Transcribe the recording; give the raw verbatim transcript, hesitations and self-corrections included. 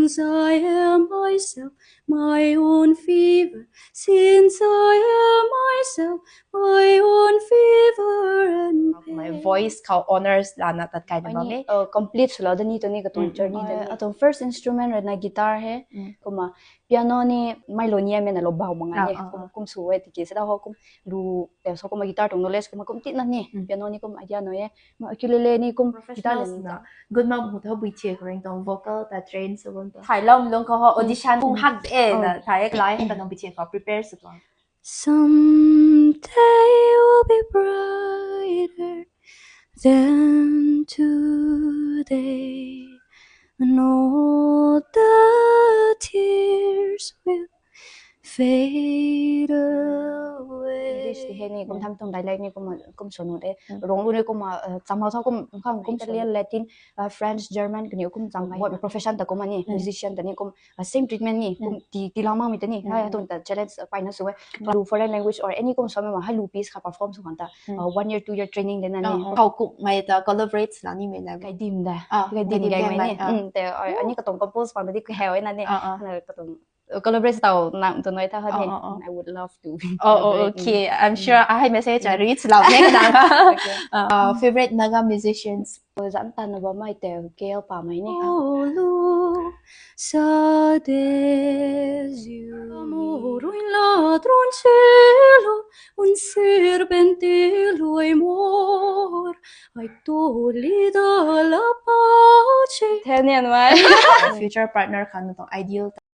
Since I am myself, my own fever. Since I am myself, my own fever and pain. My voice khou honors lana tat kai na bam e. Complete swlou da ni tu ni katuang journey da ni. Atuang first instrument rui na guitar he. Kumna piano ni mei lou ni e, mei na lou bau mak nge. Kum kum sw e tiki sida ho kum lu te so kum guitar tuang knowledge kum kum tina ni. Piano ni kum idea nai e. Ma ukulele ni kum guitar le na. Good mom hu tho bui che kring tuang vocal ta train sw bam tuang. Thai lou lung khou ho audition kum hak de na thai ek lai hei ta nang bui che khou prepare sw tuang. Someday will be brighter than today. And all the tears will fade away. English ti he ni kum tham tuang dialect ni kum kum sw nu de. Rong lu ni kum chamau tho kum khang kum Italian, Latin, French, German kaniw kum chang profession ta kum ani musician ta ni kum same treatment ni kum ti ti lang makmei ta ni nai atuang ta challenge payna sw e. Lu foreign language or any kum swmei ma hei lu piece kha perform sw khang ta one year, two year training de na ni. Khou kumhmei ta collaborate na nimei na kai dim de. Kai dim gaymei ni. Te ani katuang compose pang ta di kaheu e na ni. Katuang collaborate tau nang tu noi tha ha ni. I would love to. Oh, okay. I'm sure I message I reach love ne kadang. Favorite Naga musicians. Zan tan na bammei te K L Pamei ni. Olu sa de ziu. Murui la tron chelo un sir ben te lui mor. Ai tu li da la pa che. Tenian mai. Future partner khan na tuang ideal